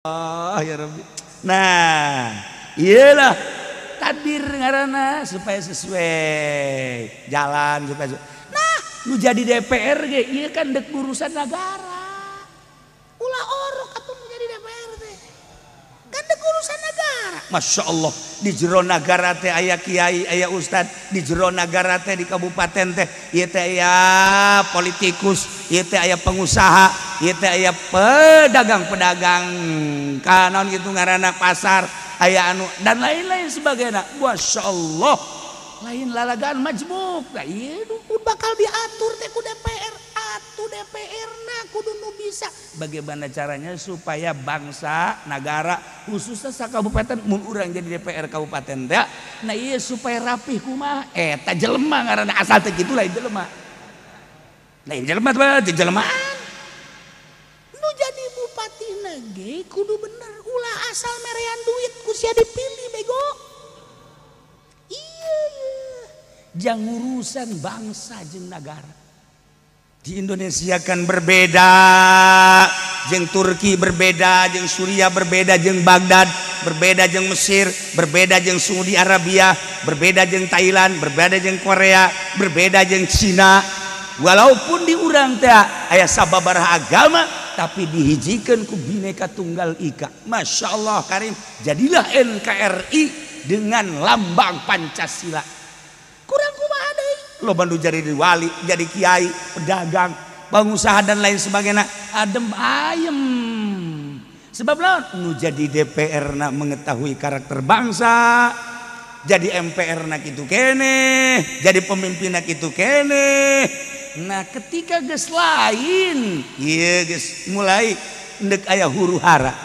Ya Rabbi. Nah, iyalah tadbir ngaranna supaya sesuai jalan supaya. Nah, lu jadi DPR ge ieu kan dek urusan negara. Ulah orok atuh nu jadi DPR teh. Kan dek urusan negara. Masya Allah, di jero nagara teh aya kiai, aya ustad, di jero nagara teh di kabupaten teh ieu teh aya politikus, ieu teh aya pengusaha, ieu teh aya pedagang-pedagang kanon gitu ngaranna pasar, aya anu dan lain-lain sebagainya. Masya Allah, lain lalagaan majmuk. Nah, ieu bakal diatur teh ku DPR. Atuh DPR na kudu nu bisa. Bagaimana caranya supaya bangsa, negara, khususnya sa kabupaten, mun urang jadi DPR kabupaten teh. Nah, ieu supaya rapih kumaha? Eta jelema ngaranna asal teh kitu lain jelema. Lain jelema teh jelema. Nu jadi bupati ge kudu bener, ulah asal merean duit ku sia dipilih bego. Iya, jang urusan bangsa jeung negara. Di Indonesia kan berbeda, jeung Turki berbeda, jeung Suriah berbeda, jeung Baghdad berbeda, jeung Mesir berbeda, jeung Saudi Arabia berbeda, jeung Thailand berbeda, jeung Korea berbeda, jeung Cina. Walaupun di urang teh aya sababaraha agama, tapi dihijikeun ku Bhinneka Tunggal Ika. Masya Allah karim, jadilah NKRI dengan lambang Pancasila. Kurang kumaha deui? Loba nu jadi wali, jadi kiai, pedagang, pengusaha dan lain sebagainya, adem ayem. Sebab naon? Nu jadi DPR na mengetahui karakter bangsa, jadi MPR na kitu keneh, jadi pemimpin na kitu keneh. Nah, ketika geus lain, ieu geus mulai ndek aya huru hara.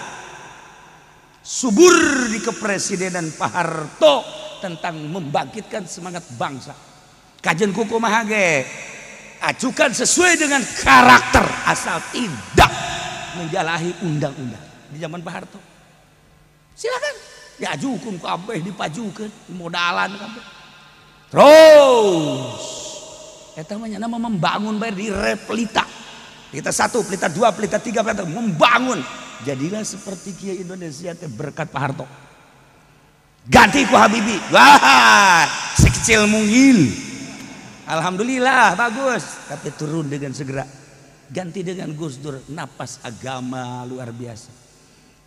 Subur di kepresidenan Pak Harto tentang membangkitkan semangat bangsa. Kajen kuku kumaha ge ajukan sesuai dengan karakter asal tidak menyalahi undang-undang. Di zaman Pak Harto silakan diajukan kabeh, dipajukan modalan kabeh. Terus eta mah nama membangun bayar di Pelita. Pelita 1, Pelita 2, Pelita 3, Pelita membangun. Jadilah seperti kieu Indonesia teh berkat Pak Harto. Ganti ku Habibie. Wah, sekecil mungil. Alhamdulillah bagus, tapi turun dengan segera. Ganti dengan Gus Dur, napas agama luar biasa.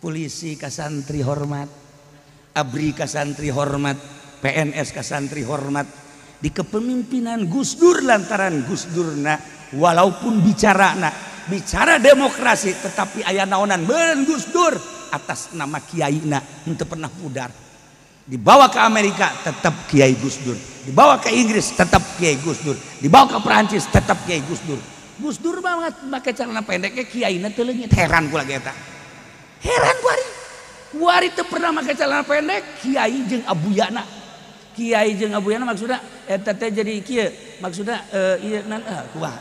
Polisi ka santri hormat, ABRI ka santri hormat, PNS ka santri hormat. Di kepemimpinan Gus Dur lantaran Gus Durna walaupun bicara na bicara demokrasi tetapi aya naonan ben Gus Dur atas nama kiai na henteu pernah pudar. Dibawa ke Amerika tetap Kiai Gus Dur, dibawa ke Inggris tetap Kiai Gus Dur, dibawa ke Perancis tetap Kiai Gus Dur. Gus Dur banget make celana pendeknya kiai na teu leungit. Heran kula ge eta. Heran kuari. Kuari teu pernah make celana pendek, kiai jeung abuyana. Kiai jeung abuyana maksudna eta teh jadi kieu, maksudna ieu nan kumaha.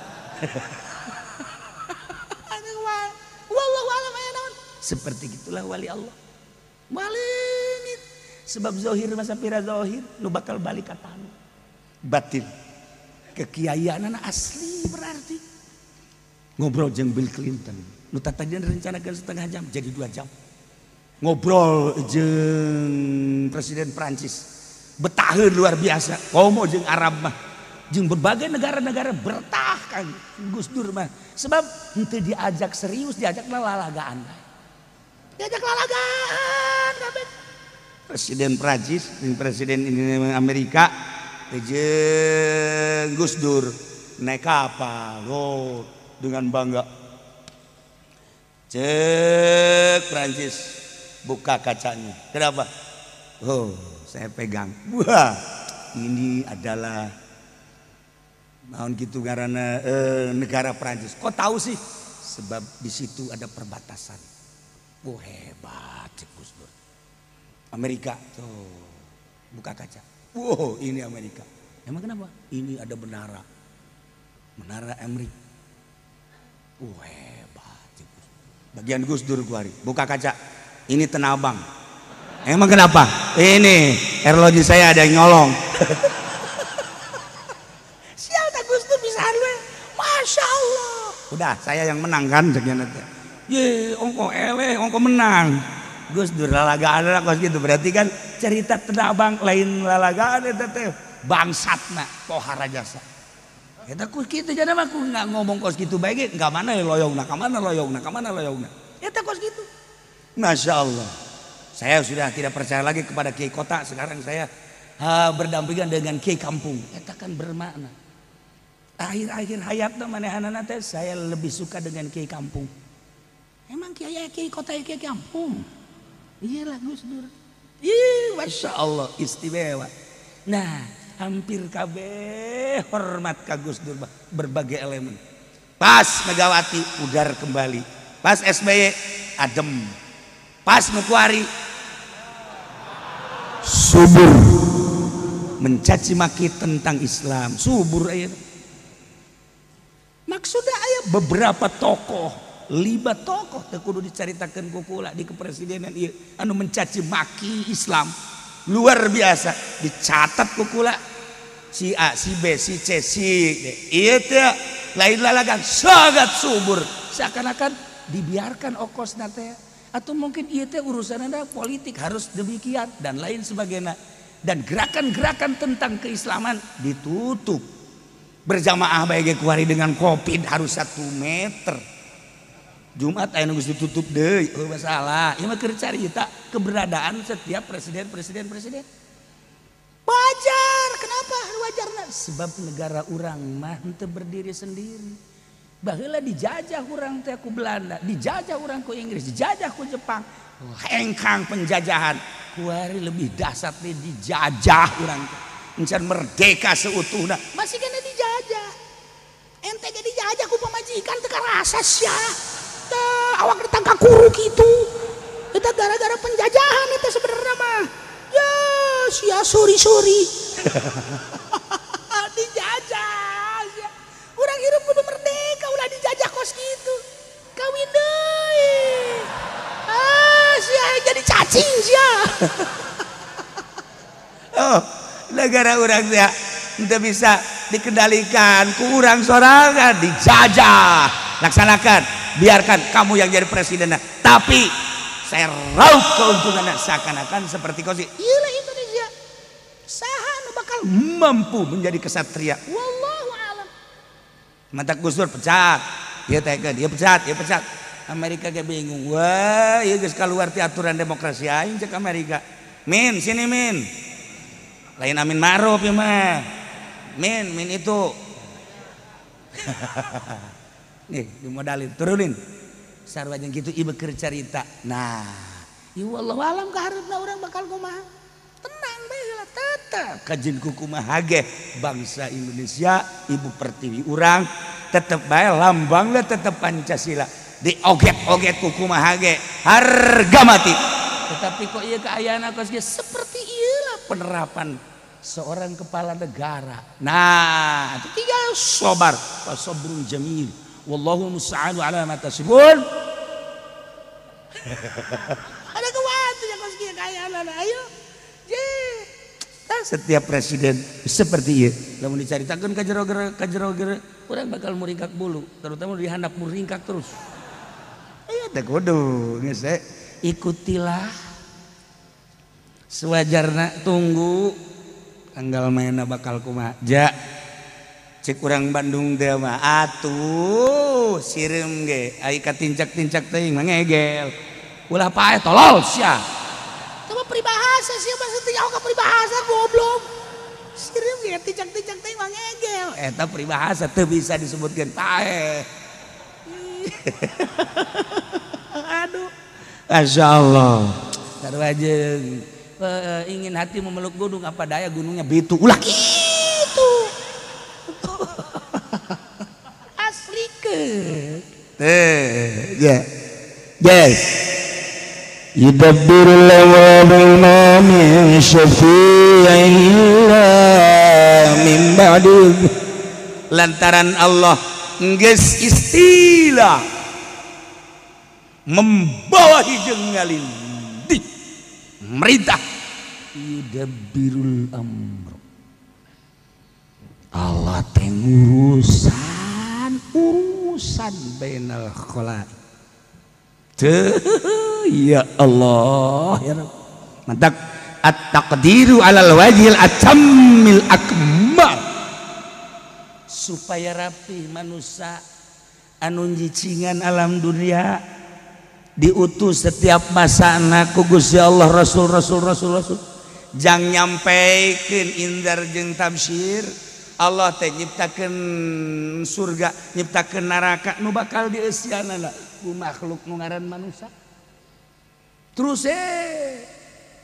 Wallahu a'lam aya naon. Seperti gitulah wali Allah. Wali sebab zohir masa pira zohir nu bakal balik ka tanu. Batin kekiaianana asli berarti. Ngobrol jeung Bill Clinton nu tatadian rencanakeun setengah jam jadi 2 jam. Ngobrol jeung Presiden Prancis betaheun luar biasa. Komo jeung Arab mah jeung berbagai negara-negara bertah kan Gus Dur mah. Sebab henteu diajak serius, diajak lalagaan. Diajak lalagaan kabeh. Presiden Prancis, Presiden Amerika, jeung Gus Dur naik kapal, oh, dengan bangga. Cek Prancis buka kacanya. Kenapa? Oh, saya pegang. Wah, ini adalah naon gitu karena negara Prancis. Kok tahu sih? Sebab di situ ada perbatasan. Oh, hebat cek Gus Dur. Amerika tuh buka kaca. Wow, ini Amerika. Emang kenapa? Ini ada menara. Menara Amerika. Wah, hebat. Bagian Gus Dur kuari. Buka kaca. Ini Tanah Abang. Emang kenapa? Ini arloji saya ada yang nyolong. Sial tak Gus Dur bisa lu. Masya Allah. Udah, saya yang menang kan. Ye, ongko eleh, ongko menang. Gus Dur lalagaan kos gitu. Berarti kan cerita tenabang lain lalagaan eta teh bangsatna pohara jasa. Eta ku kitu jana mah ku nggak ngomong kos gitu bae ge, ka mana loyongna, ka mana loyongna, ka mana loyongna. Eta kos gitu. Masya Allah. Saya sudah tidak percaya lagi kepada kiai kota, sekarang saya berdampingan dengan kiai kampung. Eta kan bermakna. Akhir-akhir hayatna manehanana teh saya lebih suka dengan kiai kampung. Emang kiai kiai kota kiai kampung. Iyalah Gus Dur. Ih, Masya Allah istimewa. Nah, hampir kabeh hormat ka Gus Dur berbagai elemen. Pas Megawati udar kembali. Pas SBY adem. Pas Nukuari subur mencaci maki tentang Islam. Subur aya. Maksudnya aya beberapa tokoh, lima tokoh teu kudu dicaritakeun ku kula di kepresidenan ieu anu mencaci maki Islam. Luar biasa dicatat ku kula si A, si B, si C, si D. Ieu teh lain lalagan sangat subur. Seakan-akan dibiarkan okosna teh atau mungkin ieu teh urusanna politik harus demikian dan lain sebagainya. Dan gerakan-gerakan tentang keislaman ditutup. Berjamaah bae ge kuari dengan Covid harus 1 meter. Jumat aya nu geus ditutup deui, eueuh masalah. Ieu mah keur carita keberadaan setiap presiden. Wajar, kenapa wajarna? Sebab negara urang mah henteu berdiri sendiri. Baheula dijajah urang teh ku Belanda, dijajah urang ku Inggris, dijajah ku Jepang. Hengkang penjajahan. Kuari lebih dahsyat nih dijajah urang teh. Encan merdeka seutuhna, masih kena dijajah. Ente ge dijajah ku pamajikan teu karasa sia. Tah awak ditangkap kuru kitu. Eta gara-gara penjajahan eta sebenarnya mah. Ya sia suri-suri. Dijajah sia. Urang hirup kudu merdeka ulah dijajah kos kitu. Kawin deui. Ah sia jadi cacing sia. Oh, negara urang sia teu bisa dikendalikan ku urang sorangan, dijajah. Laksanakan, biarkan kamu yang jadi presiden, tapi saya raup keuntungan seakan-akan seperti kau sih. Iyalah Indonesia. Saha nu bakal mampu menjadi kesatria. Wallahu alam. Mata Gus Dur pecat. Ieu teh dia pecat, dia pecat. Amerika ge bingung. Wah, ieu geus kaluar ti aturan demokrasi aing cek Amerika. Min, sini Min. Lain Amin Ma'ruf ya mah. Min, min itu. Nih dimodalin, turunin. Sarua jeung kitu ieu keur carita. Nah, ieu wallahu alam ka hareupna urang bakal kumaha. Tenang bae heula tetep kajeun ku kumaha ge bangsa Indonesia, ibu pertiwi urang tetep bae lambangna tetep Pancasila. Dioget-oget ku kumaha ge harga mati. Tetapi kok ieu kaayaan kos ge seperti ieulah penerapan seorang kepala negara. Nah, tiga sabar, sabrun jamil. Wallahu musta'anu ala ma tasifun. Ada kewatu yang kos kieu kaayaan ayo. Je. Nah, setiap presiden seperti ieu. Lamun dicaritakeun ka jero gere, urang bakal muringkak bulu, terutama di handap muringkak terus. Ieu teh kudu geus ikutilah sewajarna, tunggu tanggal mainna bakal kumaha. Ja. Cek urang Bandung teh mah atuh sireum ge ai katincak-tincak teuing mah ngegel. Ulah paeh tolol sia. Coba peribahasa sia bahasa teh ka peribahasa goblok. Sireum ge tincak-tincak teuing mah ngegel. Eta peribahasa teu bisa disebutkeun paeh. Aduh. Masya Allah. Sarua jeung ingin hati memeluk gunung apa daya gunungnya bitu. Ulah kitu. Asli ke. Teh, ya. Yes. Yudabbirul amra ma min syafi'in illa min ba'di. Lantaran Allah geus istilah membawa hijeng ngalindih merintah yudabbirul amr. Allah teh ngurusan urusan bainal khalaiq. Teu ya Allah ya Rabb. Mantak at-taqdiru alal wajhil atammil akmal. Supaya rapi manusia anu nyicingan alam dunia diutus setiap masana ku Gusti Allah rasul rasul rasul rasul. Jang nyampaikan indar jeung tabsyir Allah teh nyiptakeun surga nyiptakeun neraka nu bakal dieusianana ku makhluk nu ngaran manusia. Terus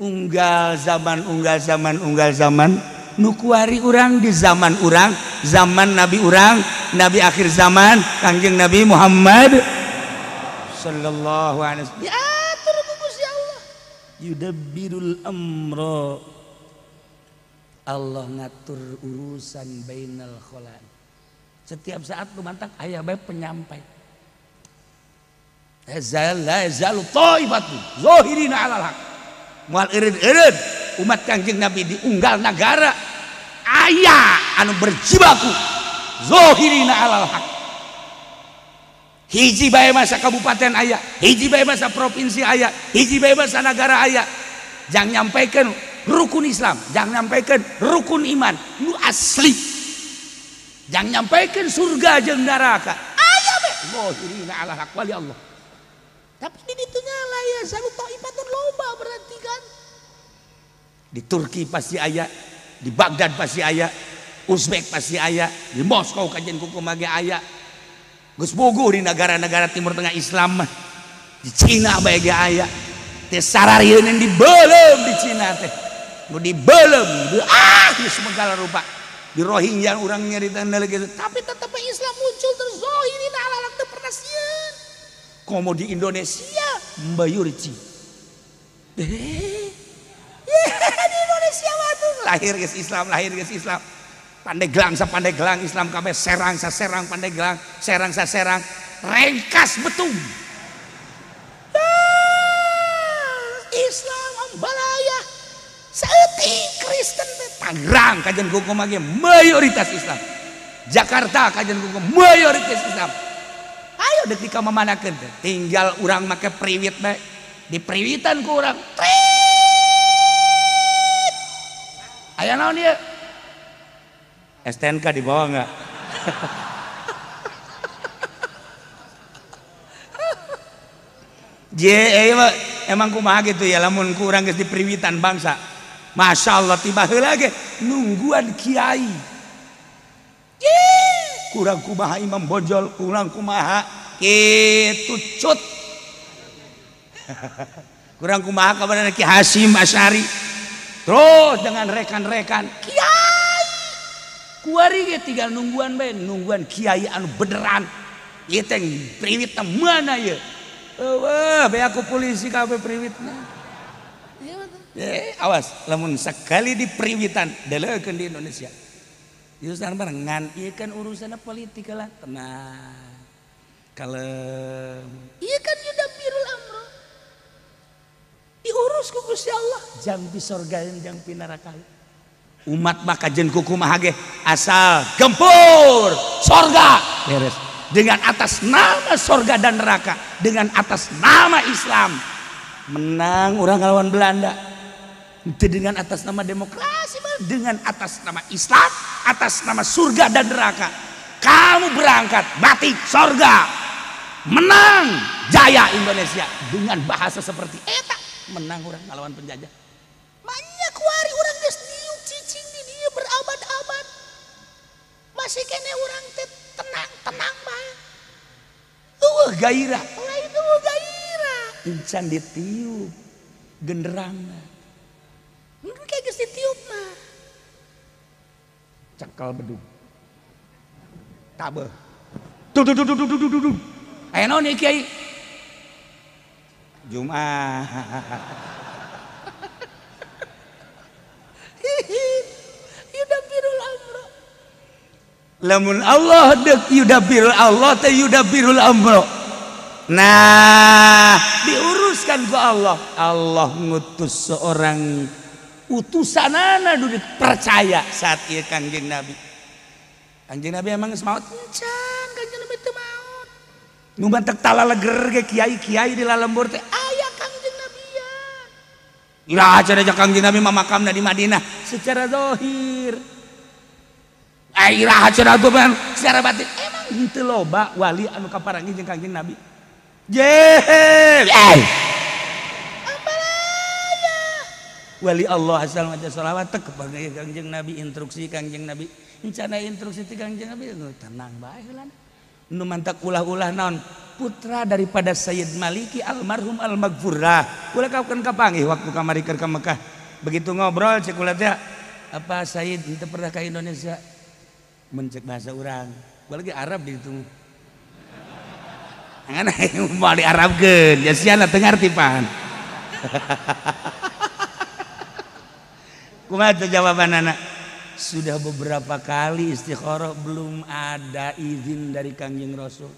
unggal zaman unggal zaman unggal zaman nu kuari urang di zaman urang, zaman nabi urang, nabi akhir zaman Kangjeng Nabi Muhammad sallallahu alaihi wasallam. Diatur ku Gusti Allah. Yudabbirul amra. Allah ngatur urusan bainal khalaiq. Setiap saat lu mantak aya bae penyampai. La yazalu taifatu zahirina 'alal haq. Moal eureun-eureun umat Kangjeng Nabi di unggal nagara aya anu berjibaku zahirina 'alal haq. Hiji bae masa kabupaten aya, hiji bae masa provinsi aya, hiji bae masa nagara aya. Jangan nyampaikan rukun Islam, jangan nyampaikan rukun iman nu asli. Jangan nyampaikan surga jeung neraka. Aya bae zahirina 'alal haq wali Allah. Tapi di ditunya la yazalu taifatun loba berarti kan. Di Turki pasti aya, di Baghdad pasti aya, Uzbek pasti aya, di Moskow kajian kuku mage aya. Geus bogoh di negara-negara Timur Tengah Islam mah. Di Cina bae ge aya. Teh sararieun dibeuleum di Cina teh. Nu dibeuleum, geus segala rupa. Di Rohingya urang nyarita lagi, tapi tetep Islam muncul terus zahirin 'alal haq teu pernah sieun. Komo di Indonesia mbayurci. Di Indonesia mah tuh lahir geus Islam, lahir geus Islam. Pandeglang sa Pandeglang Islam kabeh, Serang sa Serang Pandeglang, Serang sa Serang, Rengkas Betung. Islam ambalaya. Saeutik Kristen teh Tangerang kajian kuku mage mayoritas Islam. Jakarta kajian kuku mayoritas Islam. Ayo dek dikamamanakeun teh. Tinggal urang make priwit bae. Di priwitan ku urang. Trit. Aya naon ieu? STNK dibawa enggak? Emang kumaha gitu ya lamun ku urang geus di priwitan bangsa. Masya Allah tiba heula ge nungguan kiai. Kurang kumaha Imam Bonjol, kurang kumaha kitu cut. Kurang kumaha kabarna Ki Hasyim Asy'ari. Terus dengan rekan-rekan kiai. Kuari ge tinggal nungguan bae, nungguan kiai anu beneran. Ieu teh priwitna mana ieu? Eueuh, bae aku polisi kabeh priwitna. Awas, lamun sekali di priwitan deleukeun di Indonesia. Urusan barengan, ieu kan urusanna politik lah, tenang. Kalem. Ieu kan yudabbirul amro. Diurus ku Gusti Allah, jang di sorga jang pi neraka. Umat maka jeung kumaha ge asal gempur sorga beres. Dengan atas nama sorga dan neraka, dengan atas nama Islam menang orang ngelawan Belanda. Itu dengan atas nama demokrasi, dengan atas nama Islam, atas nama surga dan neraka. Kamu berangkat mati sorga, menang jaya Indonesia dengan bahasa seperti eta menang orang ngelawan penjajah. Banyak wari orang geus diuk cicing di dia berabad-abad. Masih kene orang teh tenang-tenang bae. Eueuh gairah, lain eueuh gairah. Encan ditiup genderangna. Mun kayak geus ditiup mah. Cekal bedug. Tabeuh. Duh duh duh duh duh duh duh. Aya naon ieu kiai? Jumat. Yudabbirul amro. Lamun Allah deuk yudabbirul Allah teh yudabbirul amro. Nah, diuruskan ku Allah. Allah ngutus seorang utusanana nu dipercaya saat ieu Kangjeng Nabi. Kangjeng Nabi emang geus maot? Encan, Kangjeng Nabi teu maot. Nu mantek talaleger ge kiai-kiai di lalembur teh aya Kangjeng Nabian. Iraha cenah Kangjeng Nabi mah makamna di Madinah secara zahir. Iraha cenah secara batin. Emang henteu loba wali anu kaparangi jeung Kangjeng Nabi. Ye. Wali Allah asal maca sholawat teh kepada Kangjeng Nabi, instruksi Kangjeng Nabi. Encana instruksi ti Kangjeng Nabi tenang bae heula. Nu mantak ulah-ulah naon putra daripada Sayyid Maliki almarhum almaghfurah. Ulah kapan kapanggih waktu kamari keur ka Mekah. Begitu ngobrol cek ulah teh apa Sayyid henteu pernah ka Indonesia? Mun cek bahasa urang. Gua lagi Arab di ditu. Ngan moal diarabkeun, ya siana teu ngarti pan. Kumaha teh jawabanana? Sudah beberapa kali istikharah belum ada izin dari Kangjeng Rasul.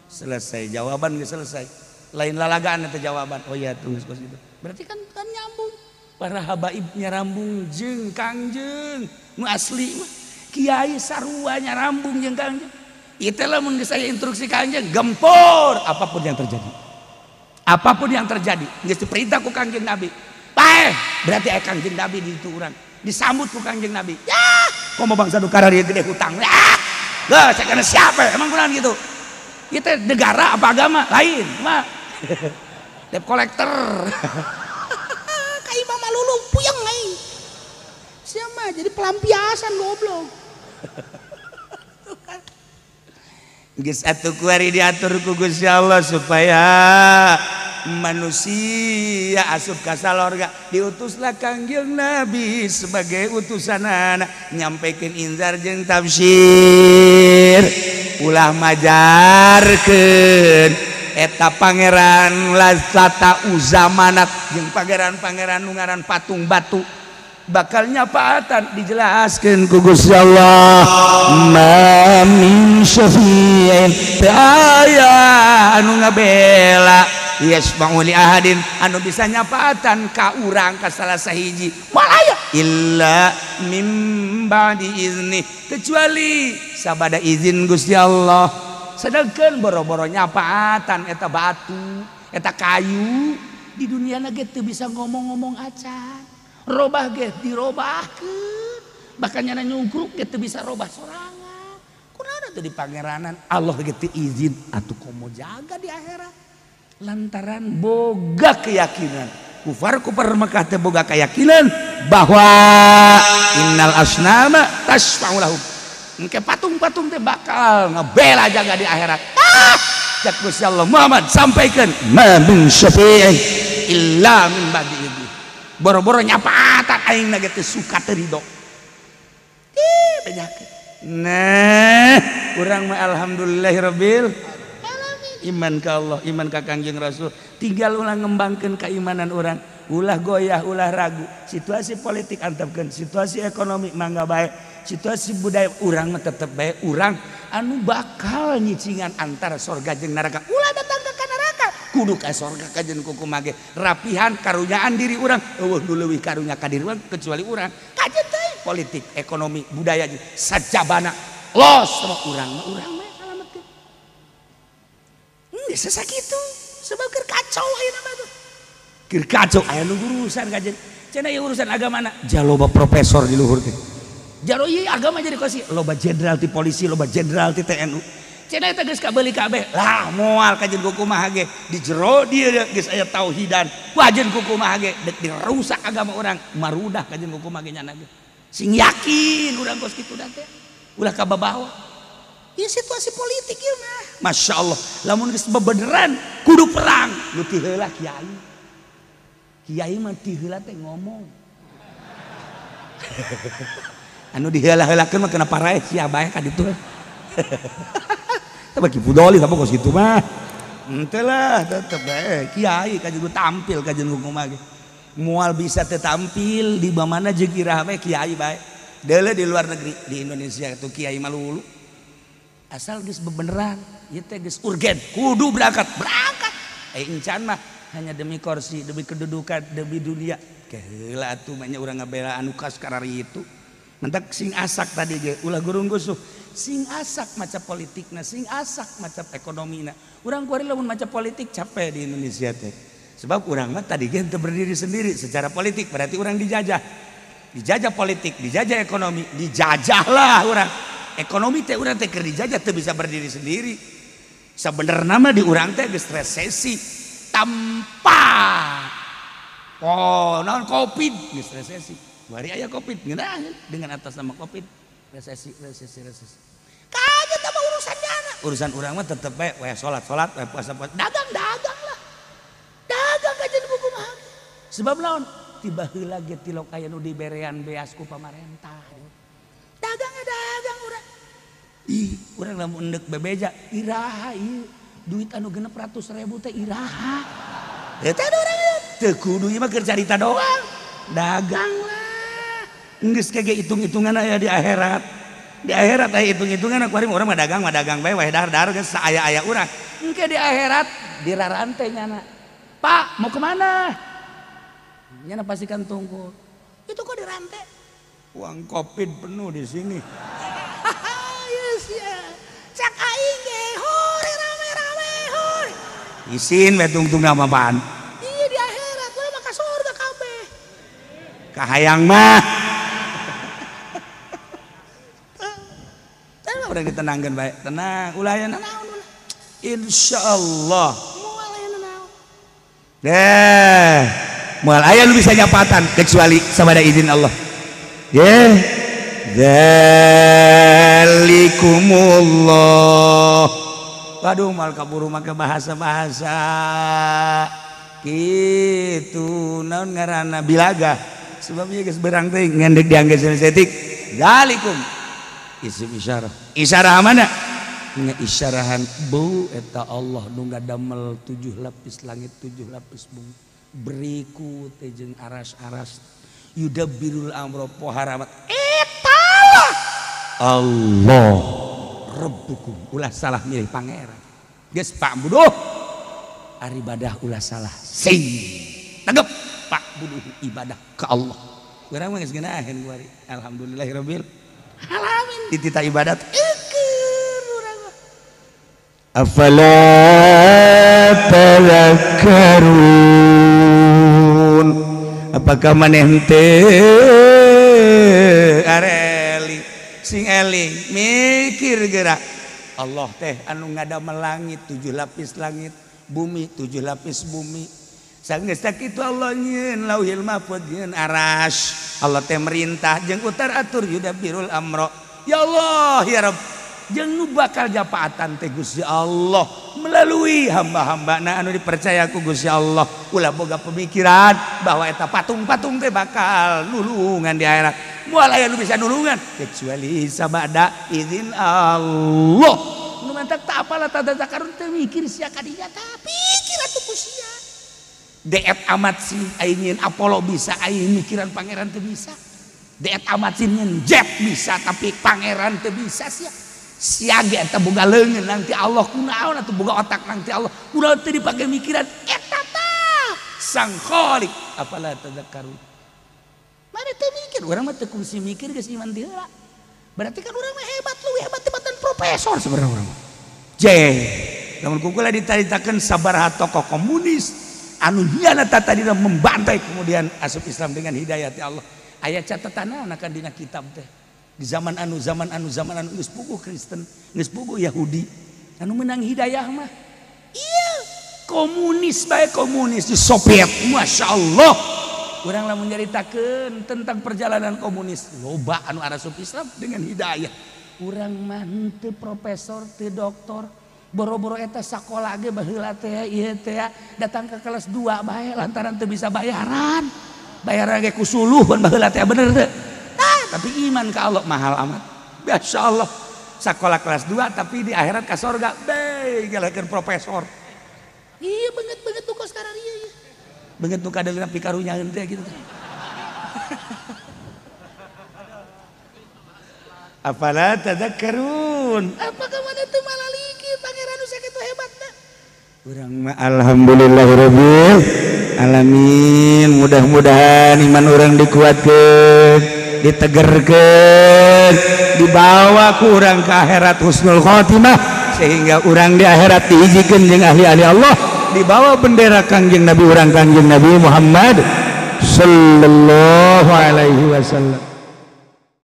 Selesai jawaban geus selesai. Lain lalagaan teh jawaban. Oh iya tunggu kos gitu. Berarti kan kan nyambung. Para habaib nyarambung jeung Kangjeng nu asli mah. Kiai sarua nyarambung jeung Kangjeng. Ieu teh lamun geus aya instruksi Kangjeng gempur apapun yang terjadi. Apapun yang terjadi geus diperintah ku Kangjeng Nabi. Paeh, berarti aya Kangjeng Nabi di ditu urang. Disambut ku Kangjeng Nabi. Ya, komo bangsa nu kararieu gede hutang. Ya. Geus cek siapa emang kunaon gitu. Ieu teh negara apa agama? Lain, mah. Debt collector. Ka imah mah lulu puyeng aing. Sia mah jadi pelampiasan goblok. Geus atuh kuari diatur ku Gusti Allah supaya manusia asup ka salorga. Diutuslah Kangjeng Nabi sebagai utusanana nyampaikan inzar jeung tafsir. Ulah majarkeun eta pangeran Lata Uzamanat jeung pangeran-pangeran nu ngaran patung batu bakal nyapaatan dijelaskeun ku Gusti Allah. Ma min syafi'in teu aya anu ngabela yasma'u li ahadin anu bisa nyapaatan ka urang ka salah sahiji moal aya illa mim ba'di izni kecuali sabada izin Gusti Allah. Sedangkan boro-boro nyapaatan eta batu eta kayu di dunia ge teu bisa ngomong-ngomong acan, robah ge dirobahkeun, bahkan nyana nyungkruk ge teu bisa robah sorangan. Kunaon atuh di pangeranan Allah ge teu izin atuh komo jaga di akhirat. Lantaran boga keyakinan kufar-kufar Mekah teh boga keyakinan bahwa innal asnama tasfa'u lahum, engke patung-patung teh bakal ngebela jaga di akhirat. Ah, cek Gusti Allah Muhammad sampaikan ma min syafi'in illa min ba'di idzni. Boro-boro nyapaatan aing na ge teu suka teu ridho. Ih penyakit. Nah, urang mah alhamdulillahirabbil iman ka Allah, iman ka Kangjeng Rasul. Tinggal ulah ngembangkeun keimanan urang, ulah goyah, ulah ragu. Situasi politik antepkeun, situasi ekonomi mangga bae, situasi budaya urang mah tetep bae urang anu bakal nyicingan antara sorga jeung neraka. Ulah datang ka neraka, kudu ka sorga kajen kukumaha ge. Rapihan karunyaan diri urang, eueuh nu leuwih karunya ka diri urang kecuali urang. Kajen teh politik, ekonomi, budaya sajabana los sama urang mah urang mah. Geus sakitu sebab keur kacau ayeuna mah tuh. Keur kacau aya nu urusan kajen. Cenah ieu urusan agamana jaloba profesor di luhur teh. Jalo ieu agama jadi kosi loba jenderal ti polisi, loba jenderal ti TNU. Cenah eta geus kabeuli kabeh. Lah moal kajen kukumaha ge di jero dieu geus aya tauhidan. Wajen kukumaha ge deuk dirusak agama urang, marudah kajen kukumaha ge nyana ge. Sing yakin urang kos kitu da teh. Ulah kababawa. Ya situasi politik ieu mah. Masya Allah, lamun geus bebeneran kudu perang. Nu ti heula kiai. Kiai mah ti heula teh ngomong. Anu diheula-heulakeun mah kena paraeh sia bae ka ditu. Teh bagi pudoli tapi kos kitu mah. Henteu lah tetep bae kiai kajen tampil kajen kumaha ge. Moal bisa teu tampil di mana jeung iraha bae kiai bae. Deuleu di luar negeri, di Indonesia tuh kiai mah lulu. Asal geus bebeneran, ieu teh geus urgen, kudu berangkat, berangkat. Encan mah hanya demi kursi, demi kedudukan, demi dunia. Keheula atuh banyak urang ngabela anu kas karari itu. Mentak sing asak tadi ge ulah gurung gusuh. Sing asak maca politikna, sing asak maca ekonomina. Urang kuari lamun maca politik capek di Indonesia teh. Sebab urang mah tadi ge teu berdiri sendiri secara politik, berarti urang dijajah. Dijajah politik, dijajah ekonomi, dijajahlah urang. Ekonomi teh urang teh keur dijajah teu bisa berdiri sendiri. Sebenarnya mah di urang teh geus resesi tanpa oh naon Covid geus resesi. Bari aya Covid ngeunaheun dengan atas nama Covid resesi resesi resesi. Kaget apa urusan jana? Urusan urang mah tetep bae we salat-salat, we puasa-puasa, dagang-dagang lah. Dagang kajian buku mah. Sebab naon? Tiba heula ge tilok aya nu diberean beas ku pamarentah. Dagang dagang urang. Ih, urang lamun endek bebeja, iraha ieu duit anu 600.000 teh iraha. Eta ada urang teu kudu ieu mah keur carita doang. Dagang lah. Geus kege hitung-hitungan aya di akhirat. Di akhirat aya hitung-hitungan aku hari urang mah dagang bae wae dahar-dahar geus saaya-aya urang. Engke di akhirat dirarante nyana. Pak, mau kemana? Nyana pastikan tunggu. Itu kok dirante? Uang Covid penuh di sini. Yes ya. Cak aing ge hore rame-rame hore. Isin we tungtung nama apaan? Iya di akhirat urang mah ka surga kabeh. Kahayang mah. Udah ditenangkan baik, tenang, ulah aya nanaon ulah. Insyaallah. Moal aya nanaon. Deh, moal aya nu bisa nyapatan kecuali sabada izin Allah. Ye. Dzalikumullah. Waduh, moal kaburu make bahasa-bahasa kitu naon ngaranna bilaga. Sebabnya geus berang teh ngendek diangge setik. Dzalikum isim isyarah. Isyarah mana? Nge-isyarahan bu eta Allah nu ngadamel 7 lapis langit 7 lapis bumi. Beriku teh jeung aras-aras yudabbirul amra poharamat. Eta lah Allah Rabbukum. Ulah salah milih pangeran. Geus Pak Buduh. Ari ibadah ulah salah. Sing tegep Pak Buduh ibadah ke Allah. Urang mah geus ngeunaheun kuari. Alhamdulillahirabbil alamin. Ditita ibadat eukeur urang mah. Afala tadhakkarun. Apakah maneh teu areli sing eling mikir geura. Allah teh anu ngadamel langit 7 lapis langit, bumi 7 lapis bumi. Sanggeus sakitu Allah nyieun Lauhil Mahfuz nyieun aras. Allah teh merintah jeung utar atur yudabbirul amro. Ya Allah ya Rabb, jeung nu bakal japaatan teh Gusti Allah melalui hamba-hambana anu dipercaya ku Gusti Allah. Ulah boga pemikiran bahwa eta patung-patung teh bakal nulungan di akhirat. Moal aya nu bisa nulungan kecuali sabada izin Allah. Nu mantak tak apalah tadazakarun teh mikir sia ka dinya tah pikir atuh ku sia. Deet amat sih aing nyeun Apollo bisa, aing mikiran pangeran teu bisa. Deet amat sih nyeun jet bisa tapi pangeran teu bisa sia. Sia ge eta boga leungeun nanti Allah kunaon atuh boga otak nanti Allah. Kunaon teu dipake mikiran eta tah sang Khaliq. Afala tadhakkarun. Mane teu mikir, urang mah teu kungsi mikir geus iman ti heula. Berarti kan urang mah hebat leuwih hebat tibatan profesor sebenarnya urang mah. Je, lamun kukula dicaritakeun sabaraha tokoh komunis anu nyana tadina membantai kemudian asup Islam dengan hidayah ti Allah. Aya catatanana kan dina kitab teh. Di zaman anu zaman anu zaman anu geus puguh Kristen, geus puguh Yahudi. Anu menang hidayah mah iya komunis bae komunis di Soviet. Masya Allah. Urang lamun nyaritakeun tentang perjalanan komunis loba anu arasup Islam dengan hidayah. Urang mah henteu profesor, teu doktor. Boro-boro eta sakola ge baheula teh ieu teh datang ke kelas 2 bae lantaran teu bisa bayaran. Bayaran ge ku suluh ban baheula teh bener teu? Nah, tapi iman ka Allah mahal amat. Masya Allah. Sakola kelas 2 tapi di akhirat ka sorga bae ngalakeun profesor. Iya beungeut-beungeut tuh kos sekarang iya iya. Beungeut nu kadeulina pikarunyaeun teh gitu teh. Afala tadhakkarun. Apakah mana teu malaliki pangeran nu sakitu hebatna? Urang mah alhamdulillahirabbil alamin. Mudah-mudahan iman urang dikuatkeun. ditegerkeun, dibawa ku urang ke akhirat husnul khotimah, sehingga urang di akhirat dihijikeun jeung ahli-ahli Allah, dibawa bendera Kangjeng Nabi urang, Kangjeng Nabi Muhammad sallallahu alaihi wasallam.